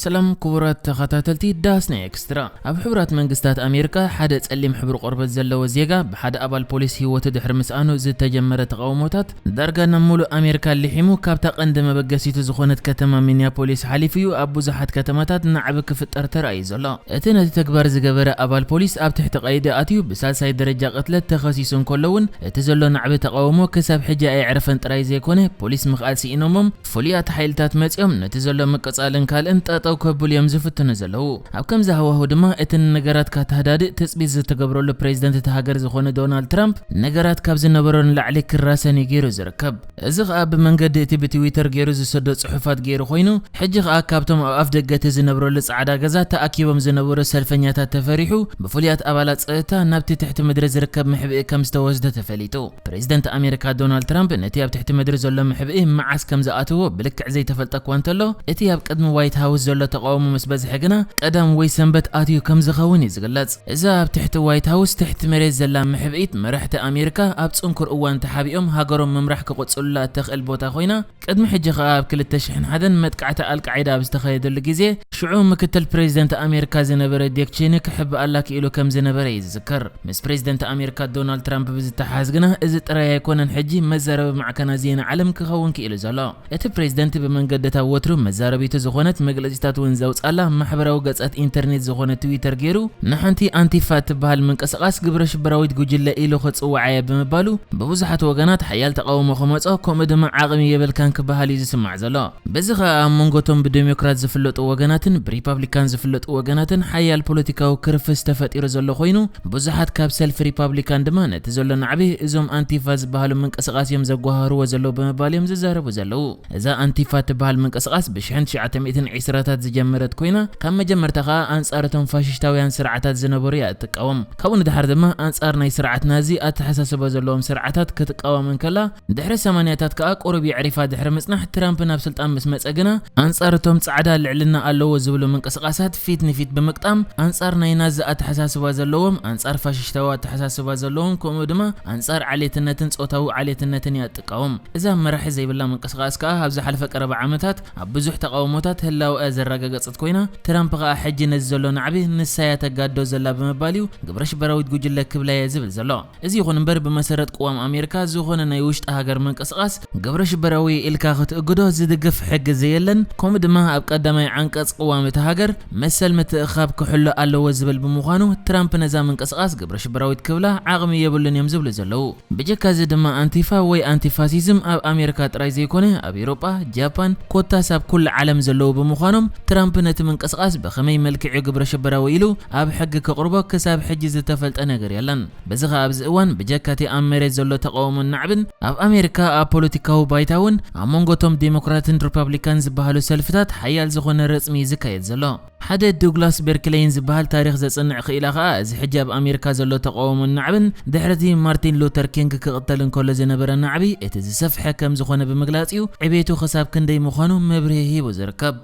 ሰላም ክቡራት ተኸታተልቲ ዳስና ኤክስትራ። ኣብ ሕቡራት መንግስታት ኣሜሪካ ሓደ ጸሊም ሕብሪ ቆርበት ዘለዎ ዜጋ ብሓደ ኣባል ፖሊስ ህይወቱ ድሕሪ ምስኣኑ ዝተጀመረ ተቓውሞታት ዳርጋ ናብ ሙሉእ ኣሜሪካ ሊሒሙ፣ ካብታ ቀንዲ መበገሲቱ ዝኾነት ከተማ ሚኒያፖሊስ ሓሊፉ እዩ ኣብ ብዙሓት ከተማታት ናዕቢ ክፍጠር ተራእዩ ዘሎ። እቲ ነቲ ተግባር ዝገበረ ኣባል ፖሊስ ኣብ ትሕቲ ቀይዲ ኣትዩ ብሳልሳይ ደረጃ ቅትለት ተኸሲሱ እንከሎ እውን፣ እቲ ዘሎ ናዕቢ ተቓውሞ ክሳብ ሕጂ ኣየዕረፈን ጥራይ ዘይኮነ፣ ፖሊስ ምኽኣል ስኢኖሞም ፍሉያት ሓይልታት መጺኦም ነቲ ዘሎ ምቅጻልን ካልእን ጠጠው ከብሉ እዮም ዝፍትኑ ዘለዉ። ኣብ ከምዚ ሃዋሁ ድማ እቲ ንነገራት ካተሃዳድእ ትጽቢት ዝተገብረሉ ፕሬዚደንት እቲ ሃገር ዝኾነ ዶናልድ ትራምፕ፣ ነገራት ካብ ዝነበሮ ንላዕሊ ክራሰን እዩ ገይሩ ዝርከብ። እዚ ኸኣ ብመንገዲ እቲ ብትዊተር ገይሩ ዝሰዶ ጽሑፋት ገይሩ ኮይኑ፣ ሕጂ ኸኣ ካብቶም ኣብ ኣፍ ደገ እቲ ዝነብረሉ ጻዕዳ ገዛ ተኣኪቦም ዝነበሩ ሰልፈኛታት ተፈሪሑ፣ ብፍሉያት ኣባላት ጸጥታ ናብቲ ትሕቲ ምድሪ ዝርከብ መሕብኢ ከም ዝተወስደ ተፈሊጡ። ፕሬዚደንት ኣሜሪካ ዶናልድ ትራምፕ ነቲ ኣብ ትሕቲ ምድሪ ዘሎ መሕብኢ መዓስ ከም ዝኣተዎ ብልክዕ ዘይተፈልጠ እኳ እንተሎ፣ እቲ ኣብ ቅድሚ ዋይት ሃውስ ዘሎ ተቓውሞ ምስ በዝሐ ግና ቀዳም ወይ ሰንበት ኣትዩ ከም ዝኸውን እዩ ዝግለጽ። እዛ ኣብ ትሕቲ ዋይት ሃውስ ትሕቲ መሬት ዘላ መሕብኢት፣ መራሕቲ ኣሜሪካ ኣብ ጽንኩር እዋን ተሓቢኦም ሃገሮም ምምራሕ ክቕጽሉላ እተኽእል ቦታ ኮይና፣ ቅድሚ ሕጂ ኸኣ ኣብ ክልተ ሽሕን ሓደን መጥቃዕቲ ኣልቃዒዳ ኣብ ዝተኻየደሉ ግዜ፣ ሽዑ ምክትል ፕሬዚደንት ኣሜሪካ ዝነበረ ዲክ ቼኒ ክሕብኣላ ክኢሉ ከም ዝነበረ እዩ ዝዝከር። ምስ ፕሬዚደንት ኣሜሪካ ዶናልድ ትራምፕ ብዝተሓሓዝ ግና፣ እዚ ጥራይ ኣይኮነን ሕጂ መዛረቢ ማዕከናት ዜና ዓለም ክኸውን ክኢሉ ዘሎ። እቲ ፕሬዚደንት ብመንገድታት ወትሩ መዛረቢቱ ዝኾነት መግለጺታት እውን ዘውጻላ ማሕበራዊ ገጻት ኢንተርኔት ዝኾነ ትዊተር ገይሩ፣ ንሓንቲ ኣንቲፋ እትበሃል ምንቅስቓስ ግብረ ሽበራዊት ጉጅለ ኢሉ ክጽውዓ እየ ብምባሉ፣ ብብዙሓት ወገናት ሓያል ተቓውሞ ክመጾ፣ ከምኡ ድማ ዓቕሚ የብልካን ክበሃል እዩ ዝስማዕ ዘሎ። በዚ ኸኣ ኣብ መንጎ እቶም ብዴሞክራት ዝፍለጡ ወገናትን ብሪፓብሊካን ዝፍለጡ ወገናትን ሓያል ፖለቲካዊ ክርፍስ ተፈጢሩ ዘሎ ኮይኑ፣ ብዙሓት ካብ ሰልፊ ሪፓብሊካን ድማ ነቲ ዘሎ ናዕቢ እዞም ኣንቲፋ ዝበሃሉ ምንቅስቓስ እዮም ዘጓሃህርዎ ዘለዉ ብምባል እዮም ዝዛረቡ ዘለዉ። እዛ ኣንቲፋ እትበሃል ምንቅስቓስ ብሽሕን ትሽዓተ ሚእትን ዕስራታት ዝጀመረት ኮይና፣ ካብ መጀመርታ ኸኣ ኣንጻር እቶም ፋሽስታውያን ስርዓታት ዝነበሩ እያ እትቃወም። ካብኡ ንድሓር ድማ ኣንጻር ናይ ስርዓት ናዚ ኣተሓሳስባ ዘለዎም ስርዓታት ክትቃወም እንከላ፣ ድሕሪ ሰማንያታት ከኣ ቁሩብ የዕሪፋ ድሕሪ ምጽናሕ፣ ትራምፕ ናብ ስልጣን ምስ መጸ ግና፣ ኣንጻር እቶም ጻዕዳ ልዕልና ኣለዎ ዝብሉ ምንቅስቓሳት ፊት ንፊት ብምግጣም፣ ኣንጻር ናይ ናዚ ኣተሓሳስባ ዘለዎም፣ ኣንጻር ፋሽስታዊ ኣተሓሳስባ ዘለዎም፣ ከምኡ ድማ ኣንጻር ዓሌትነትን ጾታዊ ዓሌትነትን እያ እትቃወም። እዛ መራሒ ዘይብላ ምንቅስቓስ ከኣ ኣብ ዝሓለፈ ቀረባ ዓመታት ኣብ ብዙሕ ተቓውሞታት ህላወኣ ዘረጋገጸት ኮይና፣ ትራምፕ ከኣ ሕጂ ነዚ ዘሎ ናዕቢ ንሳ እያ ተጋድዶ ዘላ ብምባል እዩ ግብረ ሽበራዊት ጉጅለ ክብላ እየ ዝብል ዘሎ። እዚ ይኹን እምበር፣ ብመሰረት ቅዋም ኣሜሪካ፣ ዝኾነ ናይ ውሽጢ ሃገር ምንቅስቓስ ግብረ ሽበራዊ ኢልካ ክትእግዶ ዝድግፍ ሕጊ ዘየለን፣ ከምኡ ድማ ኣብ ቀዳማይ ዓንቀጽ ቅዋም እታ ሃገር መሰል ምትእኽኻብ ክሕሎ ኣለዎ ዝብል ብምዃኑ፣ ትራምፕ ነዛ ምንቅስቓስ ግብረ ሽበራዊት ክብላ ዓቕሚ የብሉን እዮም ዝብሉ ዘለዉ። ብጀካ እዚ ድማ ኣንቲፋ ወይ ኣንቲፋሲዝም ኣብ ኣሜሪካ ጥራይ ዘይኮነ፣ ኣብ ኤውሮጳ፣ ጃፓን፣ ኮታስ ኣብ ኩሉ ዓለም ዘለዉ ብምዃኖም፣ ትራምፕ ነቲ ምንቅስቓስ ብኸመይ መልክዕ እዩ ግብረ ሽበራዊ ኢሉ ኣብ ሕጊ ከቕርቦ ክሳብ ሕጂ ዝተፈልጠ ነገር የለን። በዚ ኸኣ ኣብዚ እዋን ብጀካ እቲ ኣብ መሬት ዘሎ ተቓውሞን ናዕብን፣ ኣብ ኣሜሪካ ኣብ ፖለቲካዊ ባይታ እውን ኣብ መንጎ እቶም ዴሞክራትን ሪፓብሊካን ዝበሃሉ ሰልፍታት ሓያል ዝኾነ ረጽሚ እዩ ዝካየድ ዘሎ። ሓደ ዱግላስ ቤርክለይን ዝበሃል ታሪኽ ዘጽንዕ ክኢላ ኸኣ፣ እዚ ሕጂ ኣብ ኣሜሪካ ዘሎ ተቓውሞን ናዕብን፣ ድሕሪ እቲ ማርቲን ሉተር ኪንግ ክቕተል እንከሎ ዝነበረ ናዕቢ፣ እቲ ዝሰፍሐ ከም ዝኾነ ብምግላጽ እዩ፣ ዕቤቱ ክሳብ ክንደይ ምዃኑ መብርሂ ሂቡ ዝርከብ።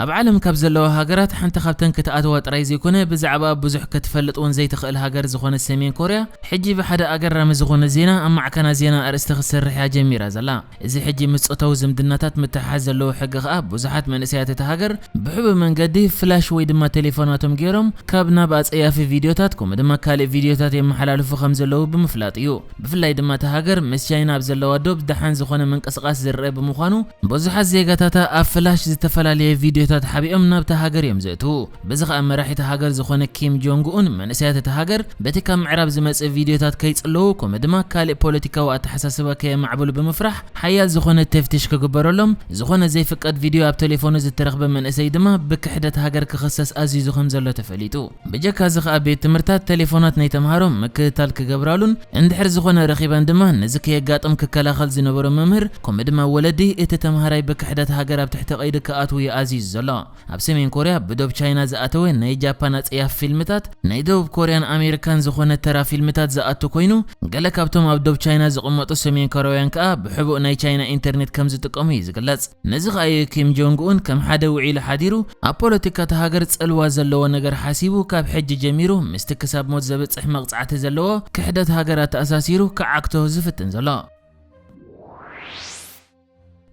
ኣብ ዓለም ካብ ዘለዋ ሃገራት ሓንቲ ካብተን ክትኣትዋ ጥራይ ዘይኮነ፣ ብዛዕባ ብዙሕ ክትፈልጥ እውን ዘይትኽእል ሃገር ዝኾነት ሰሜን ኮርያ፣ ሕጂ ብሓደ ኣገራሚ ዝኾነ ዜና ኣብ ማዕከናት ዜና ኣርእስቲ ክትሰርሕ እያ ጀሚራ ዘላ። እዚ ሕጂ ምስ ጾታዊ ዝምድናታት ምትሕሓዝ ዘለዎ ሕጊ ከኣ፣ ብዙሓት መንእሰያት እታ ሃገር ብሕቡእ መንገዲ ፍላሽ ወይ ድማ ቴሌፎናቶም ገይሮም ካብ ናብ ኣጸያፊ ቪድዮታት ከምኡ ድማ ካልእ ቪድዮታት የመሓላልፉ ከም ዘለዉ ብምፍላጥ እዩ። ብፍላይ ድማ እታ ሃገር ምስ ቻይና ኣብ ዘለዋ ዶብ ደሓን ዝኾነ ምንቅስቓስ ዝረአ ብምዃኑ፣ ብዙሓት ዜጋታታ ኣብ ፍላሽ ዝተፈላለየ ቪድዮታት ሓቢኦም ናብታ ሃገር እዮም ዘእትዉ። በዚ ኸኣ መራሒ እታ ሃገር ዝኾነ ኪም ጆንግ ኡን፣ መንእሰያት እታ ሃገር በቲ ካብ ምዕራብ ዝመጽእ ቪድዮታት ከይጽለዉ፣ ከምኡ ድማ ካልእ ፖለቲካዊ ኣተሓሳስባ ከየማዕብሉ ብምፍራሕ፣ ሓያል ዝኾነ ተፍትሽ ክግበረሎም፣ ዝኾነ ዘይፍቀድ ቪድዮ ኣብ ቴሌፎኑ ዝተረኽበ መንእሰይ ድማ ብክሕደት ሃገር ክኽሰስ ኣዚዙ ከም ዘሎ ተፈሊጡ። ብጀካ እዚ ኸኣ ቤት ትምህርታት ቴሌፎናት ናይ ተምሃሮ ምክትታል ክገብራሉን፣ እንድሕር ዝኾነ ረኺበን ድማ ነዚ ከየጋጥም ክከላኸል ዝነበሮ መምህር፣ ከምኡ ድማ ወለዲ እቲ ተምሃራይ ብክሕደት ሃገር ኣብ ትሕቲ ቀይዲ ክኣትዉ እዩ ኣዚዙ ዘሎ። ኣብ ሰሜን ኮርያ ብዶብ ቻይና ዝኣተወ ናይ ጃፓን ኣጸያፊ ፊልምታት፣ ናይ ደቡብ ኮርያን ኣሜሪካን ዝኾነ ተራ ፊልምታት ዝኣቱ ኮይኑ፣ ገለ ካብቶም ኣብ ዶብ ቻይና ዝቕመጡ ሰሜን ኮርያውያን ከኣ ብሕቡእ ናይ ቻይና ኢንተርኔት ከም ዝጥቀሙ እዩ ዝግለጽ። ነዚ ኸኣ እዩ ኪም ጆንግ ኡን ከም ሓደ ውዒሉ ሓዲሩ ኣብ ፖለቲካ እታ ሃገር ጽልዋ ዘለዎ ነገር ሓሲቡ፣ ካብ ሕጂ ጀሚሩ ምስቲ ክሳብ ሞት ዘብጽሕ መቕጻዕቲ ዘለዎ ክሕደት ሃገር ኣተኣሳሲሩ ክዓግቶ ዝፍትን ዘሎ።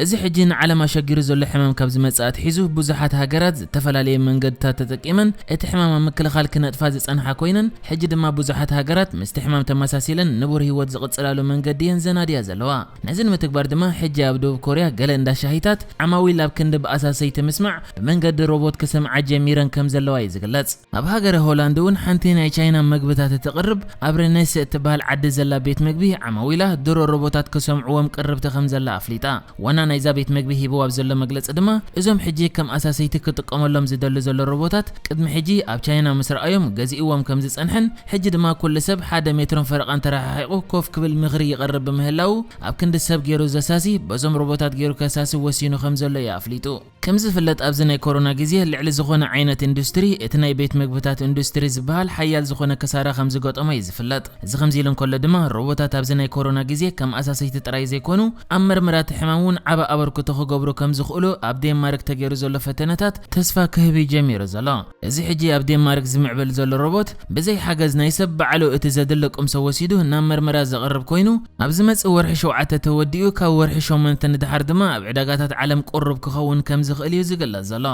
እዚ ሕጂ ንዓለም ኣሸጊሩ ዘሎ ሕማም ካብ ዝመጽእ ኣትሒዙ ብዙሓት ሃገራት ዝተፈላለየ መንገድታት ተጠቂመን እቲ ሕማም ኣብ ምክልኻል ክነጥፋ ዝጸንሓ ኮይነን፣ ሕጂ ድማ ብዙሓት ሃገራት ምስቲ ሕማም ተመሳሲለን ንቡር ህይወት ዝቕጽላሉ መንገዲ እየን ዘናድያ ዘለዋ። ነዚ ንምትግባር ድማ ሕጂ ኣብ ደቡብ ኮርያ ገለ እንዳ ሻሂታት ዓማዊል ኣብ ክንዲ ብኣሳሰይቲ ምስማዕ ብመንገዲ ሮቦት ክሰምዓ ጀሚረን ከም ዘለዋ እዩ ዝግለጽ። ኣብ ሃገረ ሆላንድ እውን ሓንቲ ናይ ቻይና መግብታት እትቕርብ ኣብ ሬኔስ እትበሃል ዓዲ ዘላ ቤት መግቢ ዓማዊላ ድሮ ሮቦታት ክሰምዕዎም ቅርብቲ ከም ዘላ ኣፍሊጣ። ዋና ናይዛ ቤት መግቢ ሂብዋ ኣብ ዘሎ መግለጺ ድማ እዞም ሕጂ ከም ኣሳሰይቲ ክጥቀመሎም ዝደሊ ዘሎ ሮቦታት ቅድሚ ሕጂ ኣብ ቻይና ምስ ረኣዮም ገዚእዎም ከም ዝጸንሐን ሕጂ ድማ ኩሉ ሰብ ሓደ ሜትሮን ፈረቓን ተረሓሒቑ ኮፍ ክብል ምኽሪ ይቐርብ ብምህላዉ ኣብ ክንዲ ሰብ ገይሩ ዘሳሲ በዞም ሮቦታት ገይሩ ከሳሲ ወሲኑ ከም ዘሎ እዩ ኣፍሊጡ። ከም ዝፍለጥ ኣብዚ ናይ ኮሮና ግዜ ልዕሊ ዝኾነ ዓይነት ኢንዱስትሪ እቲ ናይ ቤት መግብታት ኢንዱስትሪ ዝበሃል ሓያል ዝኾነ ክሳራ ከም ዝገጠሞ እዩ ዝፍለጥ። እዚ ከምዚ ኢሉ እንከሎ ድማ ሮቦታት ኣብዚ ናይ ኮሮና ግዜ ከም ኣሳሰይቲ ጥራይ ዘይኮኑ ኣብ መርመራ እቲ ሕማም እውን ዓቢ ኣበርክቶ ክገብሩ ከም ዝኽእሉ ኣብ ዴንማርክ ተገይሩ ዘሎ ፈተነታት ተስፋ ክህብ እዩ ጀሚሩ ዘሎ። እዚ ሕጂ ኣብ ዴንማርክ ዝምዕብል ዘሎ ሮቦት ብዘይ ሓገዝ ናይ ሰብ ባዕሉ እቲ ዘድለ ቅምሶ ወሲዱ ናብ መርመራ ዘቕርብ ኮይኑ ኣብ ዝመጽእ ወርሒ ሸውዓተ ተወዲኡ ካብ ወርሒ ሸሞንተ ንድሓር ድማ ኣብ ዕዳጋታት ዓለም ቅሩብ ክኸውን ከም ዝኽእል እዩ ዝግለጽ ዘሎ።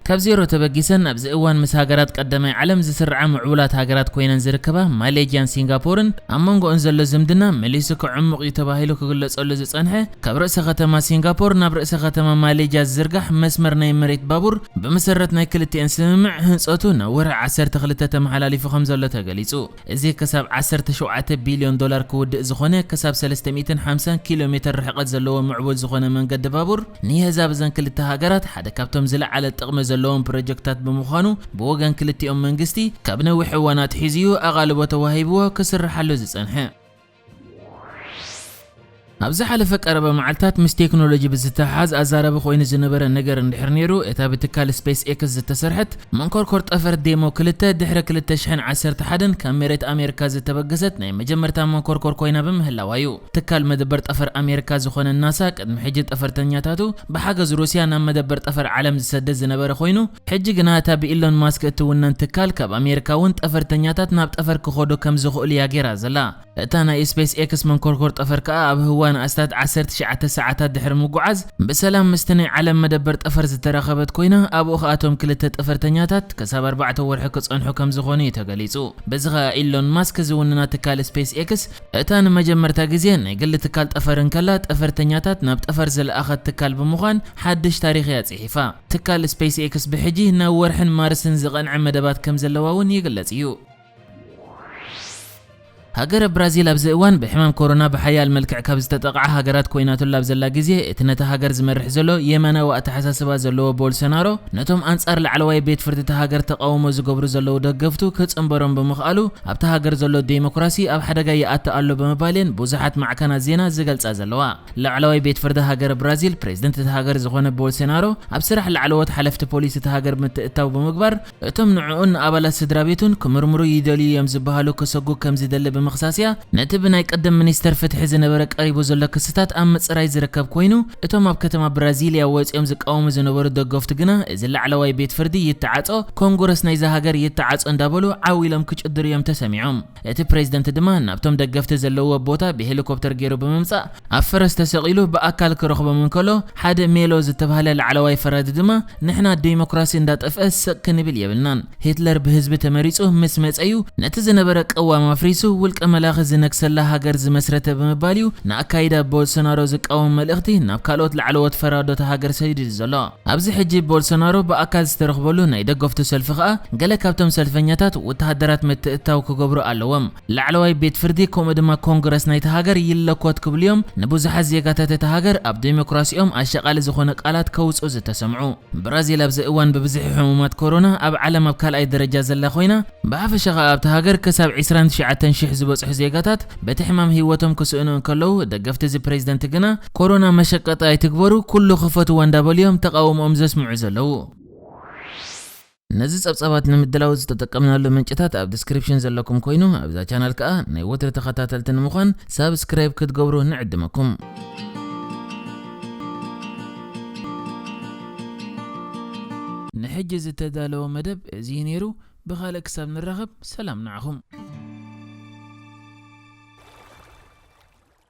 ካብ ዜሮ ተበጊሰን ኣብዚ እዋን ምስ ሃገራት ቀዳማይ ዓለም ዝስርዓ ምዕቡላት ሃገራት ኮይነን ዝርከባ ማሌጅያን ሲንጋፖርን ኣብ መንጎኦን ዘሎ ዝምድና መሊሱ ክዕሙቕ እዩ ተባሂሉ ክግለጸሉ ዝጸንሐ ካብ ርእሰ ከተማ ሲንጋፖር ናብ ርእሰ ከተማ ማሌጅያ ዝዝርጋሕ መስመር ናይ መሬት ባቡር ብመሰረት ናይ ክልቲኤን ስምምዕ ህንጸቱ ናብ ወርሒ ዓሰርተ ክልተ ተመሓላሊፉ ከም ዘሎ ተገሊጹ። እዚ ክሳብ ዓሰርተ ሸውዓተ ቢልዮን ዶላር ክውድእ ዝኾነ ክሳብ ሰለስተ ሚእትን ሓምሳን ኪሎ ሜትር ርሕቀት ዘለዎ ምዕቡል ዝኾነ መንገዲ ባቡር ንየህዛብ እዘን ክልተ ሃገራት ሓደ ካብቶም ዝለዓለ ጥቕሚ ዘለዎም ፕሮጀክታት ብምዃኑ ብወገን ክልቲኦም መንግስቲ ካብ ነዊሕ እዋን ኣትሒዙ እዩ ኣቓልቦ ተዋሂብዎ ክስርሓሉ ዝጸንሐ። ኣብ ዝሓለፈ ቀረባ መዓልታት ምስ ቴክኖሎጂ ብዝተሓሓዝ ኣዛራቢ ኮይኑ ዝነበረ ነገር እንድሕር ነይሩ፣ እታ ብትካል ስፔስ ኤክስ ዝተሰርሐት መንኮርኮር ጠፈር ዴሞ ክልተ ድሕሪ ክልተ ሽሕን ዓሰርተ ሓደን ካብ መሬት ኣሜሪካ ዝተበገሰት ናይ መጀመርታ መንኮርኮር ኮይና ብምህላዋ እዩ። ትካል መደበር ጠፈር ኣሜሪካ ዝኾነ ናሳ ቅድሚ ሕጂ ጠፈርተኛታቱ ብሓገዝ ሩስያ ናብ መደበር ጠፈር ዓለም ዝሰድድ ዝነበረ ኮይኑ፣ ሕጂ ግና እታ ብኢሎን ማስክ እትውነን ትካል ካብ ኣሜሪካ እውን ጠፈርተኛታት ናብ ጠፈር ክኸዱ ከም ዝኽእሉ እያ ገይራ ዘላ። እታ ናይ ስፔስ ኤክስ መንኮርኮር ጠፈር ከኣ ኣብ ህዋ ንኣስታት ዓሰርተ ትሽዓተ ሰዓታት ድሕሪ ምጉዓዝ ብሰላም ምስቲ ናይ ዓለም መደበር ጠፈር ዝተራኸበት ኮይና፣ ኣብኡ ከኣቶም ክልተ ጠፈርተኛታት ክሳብ ኣርባዕተ ወርሒ ክጸንሑ ከም ዝኾኑ እዩ ተገሊጹ። በዚ ከኣ ኢሎን ማስክ ዝውንና ትካል ስፔስ ኤክስ እታ ንመጀመርታ ግዜ ናይ ግሊ ትካል ጠፈር እንከላ ጠፈርተኛታት ናብ ጠፈር ዝለኣኸት ትካል ብምዃን ሓድሽ ታሪኽ እያ ጽሒፋ። ትካል ስፔስ ኤክስ ብሕጂ ናብ ወርሕን ማርስን ዝቐንዐ መደባት ከም ዘለዋ እውን ይግለጽ እዩ። ሃገረ ብራዚል ኣብዚ እዋን ብሕማም ኮሮና ብሓያል መልክዕ ካብ ዝተጠቕዓ ሃገራት ኮይናትሉ ኣብ ዘላ ግዜ፣ እቲ ነታ ሃገር ዝመርሕ ዘሎ የማናዊ ኣተሓሳስባ ዘለዎ ቦልሶናሮ፣ ነቶም ኣንጻር ላዕለዋይ ቤት ፍርዲ እታ ሃገር ተቓውሞ ዝገብሩ ዘለዉ ደገፍቱ ክጽንበሮም ብምኽኣሉ፣ ኣብታ ሃገር ዘሎ ዴሞክራሲ ኣብ ሓደጋ ይኣቱ ኣሎ ብምባል እየን ብዙሓት ማዕከናት ዜና ዝገልጻ ዘለዋ። ላዕለዋይ ቤት ፍርዲ ሃገረ ብራዚል፣ ፕሬዝደንት እታ ሃገር ዝኾነ ቦልሶናሮ፣ ኣብ ስራሕ ላዕለዎት ሓለፍቲ ፖሊስ እታ ሃገር ምትእትታው ብምግባር፣ እቶም ንዕኡን ንኣባላት ስድራ ቤቱን ክምርምሩ ይደልዩ እዮም ዝበሃሉ ክሰጉግ ከም ዝደሊ ብምኽሳስ እያ፣ ነቲ ብናይ ቀደም ሚኒስተር ፍትሒ ዝነበረ ቀሪቡ ዘሎ ክስታት ኣብ ምጽራይ ዝርከብ ኮይኑ፣ እቶም ኣብ ከተማ ብራዚልያ ወጺኦም ዝቃወሙ ዝነበሩ ደገፍቱ ግና፣ እዚ ላዕለዋይ ቤት ፍርዲ ይተዓጾ፣ ኮንግረስ ናይዛ ሃገር ይተዓጾ እንዳበሉ ዓው ኢሎም ክጭድሩ እዮም ተሰሚዖም። እቲ ፕሬዝደንት ድማ ናብቶም ደገፍቲ ዘለውዎ ቦታ ብሄሊኮፕተር ገይሩ ብምምጻእ፣ ኣብ ፈረስ ተሰቒሉ ብኣካል ክረኽቦም እንከሎ፣ ሓደ ሜሎ ዝተባህለ ላዕለዋይ ፈራዲ ድማ፣ "ንሕና ዴሞክራሲ እንዳጠፍአ ስቕ ክንብል የብልናን። ሂትለር ብህዝቢ ተመሪጹ ምስ መጸ እዩ ነቲ ዝነበረ ቅዋም ኣፍሪሱ፣ ውልቀ መላኺ ዝነግሰላ ሃገር ዝመስረተ" ብምባል እዩ ንኣካይዳ ቦልሶናሮ ዝቃወም መልእኽቲ ናብ ካልኦት ላዕለዎት ፈራዶት ሃገር ሰዲዱ ዘሎ። ኣብዚ ሕጂ ቦልሶናሮ ብኣካል ዝተረኽበሉ ናይ ደገፍቱ ሰልፊ ከኣ፣ ገለ ካብቶም ሰልፈኛታት ወተሃደራት ምትእትታው ክገብሩ ኣለዎም። ላዕለዋይ ቤት ፍርዲ ከምኡ ድማ ኮንግረስ ናይታ ሃገር ይለኮት ክብሉ እዮም ንብዙሓት ዜጋታት እታ ሃገር ኣብ ዴሞክራሲኦም ኣሻቓሊ ዝኾነ ቃላት ከውጽኡ ዝተሰምዑ። ብራዚል ኣብዚ እዋን ብብዝሒ ሕሙማት ኮሮና ኣብ ዓለም ኣብ ካልኣይ ደረጃ ዘላ ኮይና፣ ብሓፈሻ ከኣ ኣብታ ሃገር ክሳብ ዕስራን ትሽዓተን ሽሕ ዝበጽሑ ዜጋታት በቲ ሕማም ህይወቶም ክስእኑ እንከለዉ፣ ደገፍቲ እዚ ፕሬዝደንት ግና ኮሮና መሸቀጢ ኣይትግበሩ፣ ኩሉ ክፈትዋ እንዳበሉ እዮም ተቓውሞኦም ዘስምዑ ዘለዉ። ነዚ ጸብጻባት ንምድላው ዝተጠቀምናሉ ምንጭታት ኣብ ዲስክሪፕሽን ዘለኩም ኮይኑ፣ ኣብዛ ቻናል ከኣ ናይ ወትሪ ተኸታተልቲ ንምዃን ሳብስክራይብ ክትገብሩ ንዕድመኩም። ንሕጂ ዝተዳለወ መደብ እዚ እዩ ነይሩ። ብኻልእ ክሳብ ንራኸብ ሰላም ንዓኹም።